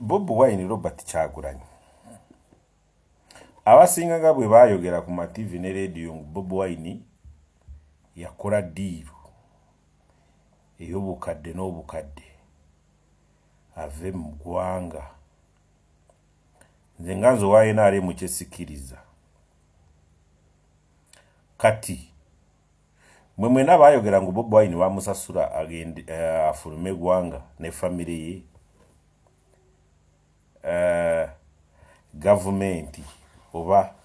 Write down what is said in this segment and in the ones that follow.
Bobi Wine Robert Kyagulanyi abasinga nga bwe baayogera ku mativi ne leediyo ngu Bobi Wine yakola ddiiru ey'obukadde n'obukadde ave mu ggwanga. Nze nga nze owa NRM kyesikiriza. Kati mwe mwena abaayogera ngu Bobi Wine bamusasula agende afulume eggwanga ne famire ye, gavumenti oba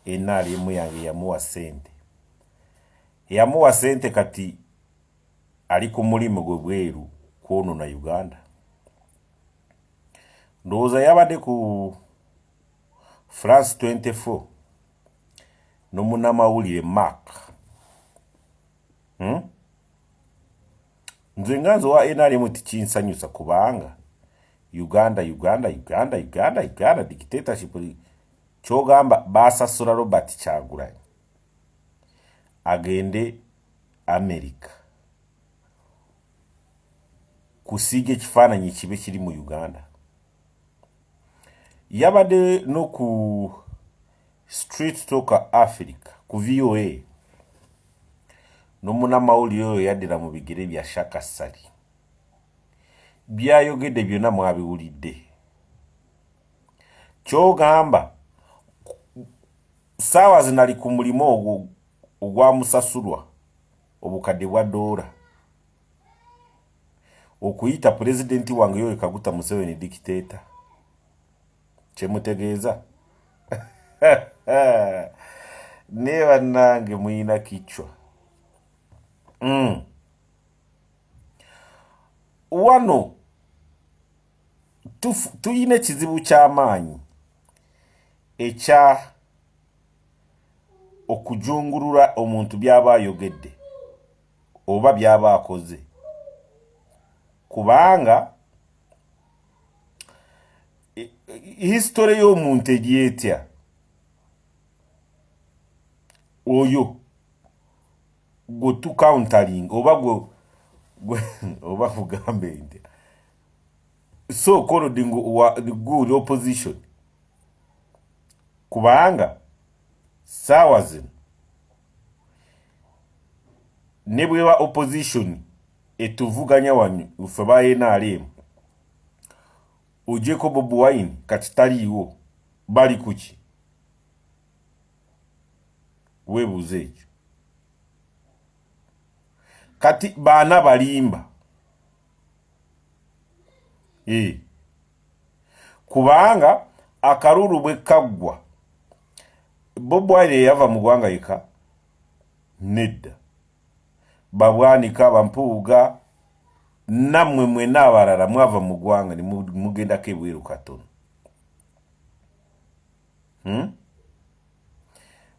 NRM yange yamuwa ssente, yamuwa ssente kati ali ku mulimu gwe bweru kwonona Uganda. Ndowooza yabadde ku France 24 n'omunnamawulire Mark. Nze nga nze owa NRM tikinsanyusa kubanga Uganda, Uganda, Uganda, Uganda, Uganda dictatorship. Kyogamba basasula Robert Kyagulanyi agende America kusiiga ekifaananyi kibe kiri mu Uganda. Yabadde no ku Street Talker Africa ku VOA n'omunnamawulire oyo yaddira mu bigere bya Shaka Ssali. Byayogedde byonna mwabiwulidde. Kyogamba ssaawa zino ali ku mulimu ogwo ogwamusasulwa obukadde bwa ddoola okuyita pulezidenti wange Yoweri Kaguta Museveni dictator. Kyemutegeeza naye bannange muyina kichwa. Wano tuyina ekizibu ky'amaanyi ekya okujungulula omuntu by'aba ayogedde oba by'aba akoze, kubanga history y'omuntu eri etya oyo gwe tu countering oba gwe oba kugambe nti so called wa good opposition, kubanga saawa zino ne bweba opposition etuvuganya wano ffe ba NRM, ogyeko Bobi Wine kati taliiwo, bali kuki? Weebuuze ekyo. Kati baana balimba, kubanga akalulu bwe kaggwa Bobi Wine eyava mu ggwanga yeka nedda, babwanika bampuuga nammwe mwena abalala mwava mu ggwanga ne mugendako ebweru katono.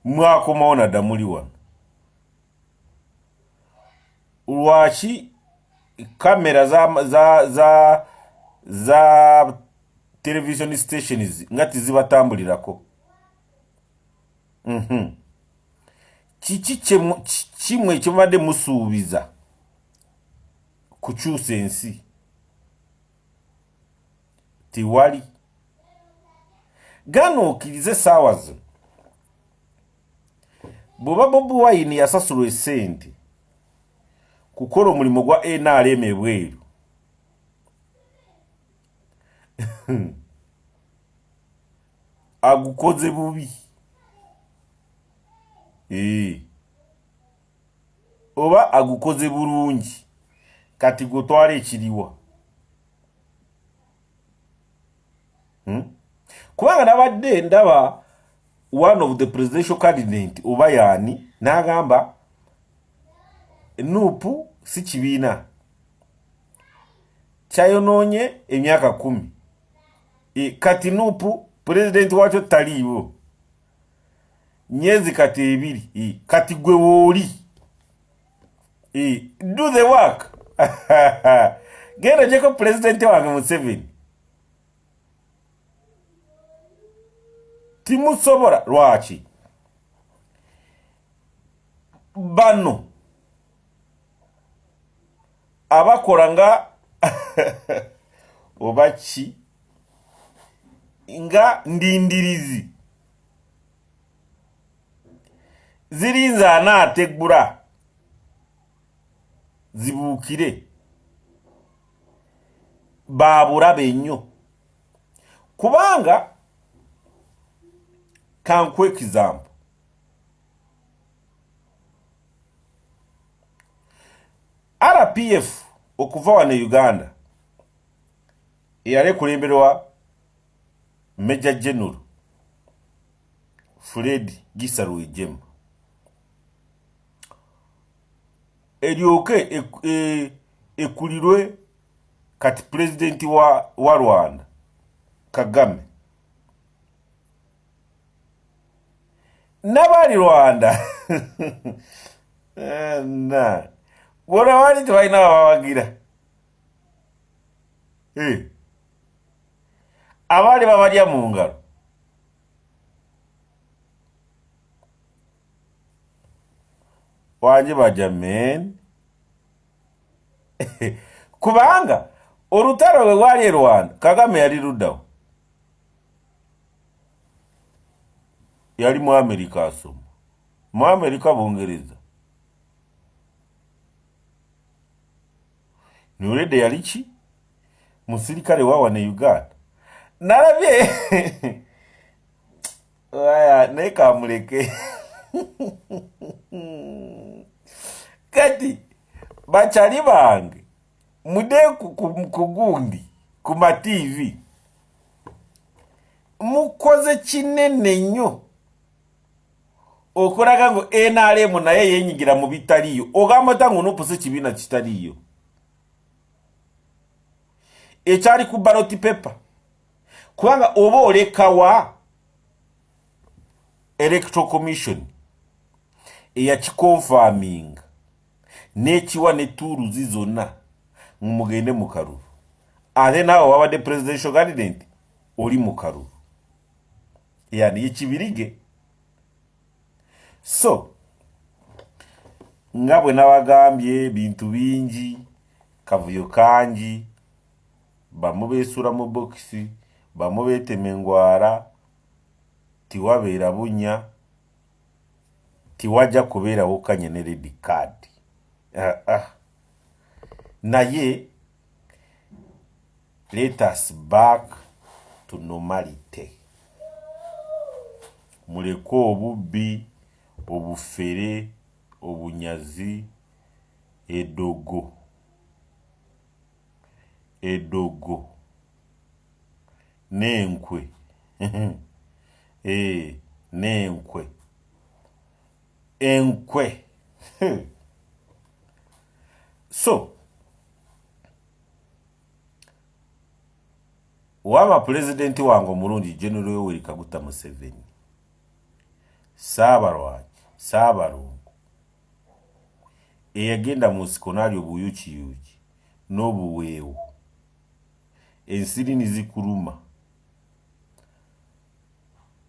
Mwakomawo nadda muli wano. Lwaki kamera za television stations nga tizibatambulirako? Kiki kimwe kyemubadde musuubiza kukyusa ensi? Tiwali. Gano okkirize essaawa zino bw'oba Bobi Wine yasasulwa essente kukola omulimu gwa NRM ebweru, agukoze bubi oba agukoze bulungi, kati gutwala ekiriwa? Kubanga nabadde ndaba one of the presidential candidate oba yaani n'agamba NUP si kibiina kyayonoonye emyaka 10. Kati NUP pulezidenti wakyo taliiwo myezi kati 2. Kati gwe wooli, do the work, genda ojjeko pulezidenti wange Museveni. Timusobola. Lwaki bano abakola nga oba ki? nga ndindirizi zirinze anaategula zibuukire babulabe nnyo kubanga kankuwa example. Rpf okuva wano e Uganda eyali ekulemberwa Major General Fred Gisa Rwigema eryoke ekulirwe kati pulezidenti wa Rwanda Kagame n'abali Rwanda na bona bali tebalina babawagira eh. Abaali babalya mu ngalo wanje baja men kubanga olutalo lwe lwali e Rwanda Kagame yali luddawo, yali mu Amerika asoma mu Amerika Bungereza nolede yali ki musirikale wawa ne Uganda nalabye aya naye kamuleke kati bakyali bange mude ku gundi ku ma TV mukoze kinene nnyo okulaga ngu NRM naye yenyigira mu bitaliyo. Ogamba ota ngu NUP si kibiina kitaliyo ekyali ku ballot paper, kubanga oba olekawa Electoral Commission eyakiconfirminga n'ekiwa ne tools zonna mugende mu kalulu, ate naawe wabadde presidential candidate oli mu kalulu yani yekibirige. So nga bwe nabagambye bintu bingi, kavuyo kangi, bamu beesula mu bokisi, bamu beetema engwara, tiwabeera bunya, tiwajja kubeerawo kanye ne red card. Ah. Naye let us back to normality. Muleke obubbi, obufere, obunyazi, edogo edogo n'enkwe n'enkwe enkwe. So waba pulezidenti wange omulungi General Yoweri Kaguta Museveni, Ssaabalwanyi Ssaabalongo eyagenda mu nsiko n'alya obuyukiyuki n'obuweewo, ensirini zikuluma,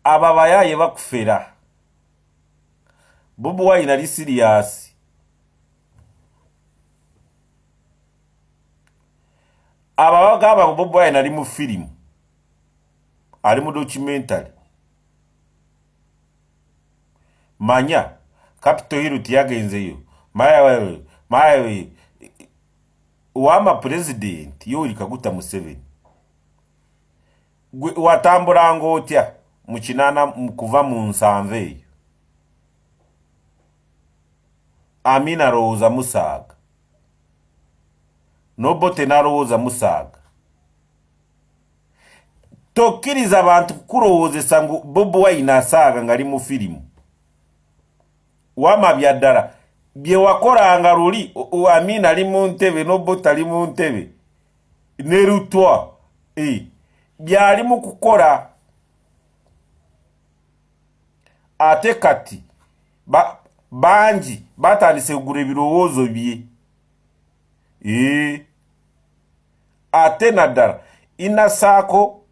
abo abayaaye bakufera. Bobi Wine ali serious, abo abagamba ngu Bobi Wine ali mu firimu, ali mu documentary, manya Capitol Hill tiyagenzeyo. Maye wama president Yoweri Kaguta Museveni, gwe watambulanga otya mu 80 kuva mu 70 eyo? Amina alowooza musaaga, Nobote n'alowooza musaaga. Tokkiriza abantu kukulowoozesa ngu Bobi Wine asaaga ng'ali mu firimu. Wama bya ddala bye wakolanga luli, Amina ali mu ntebe, Nobote ali mu ntebe ne Lutwa, byali mu kukola. Ate kati bangi batandise kugula ebirowoozo bye, ate naddala inasaako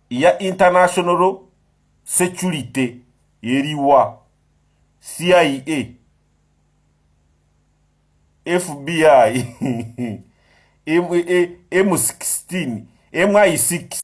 ya international security eriwa CIA, FBI, M16, MI6.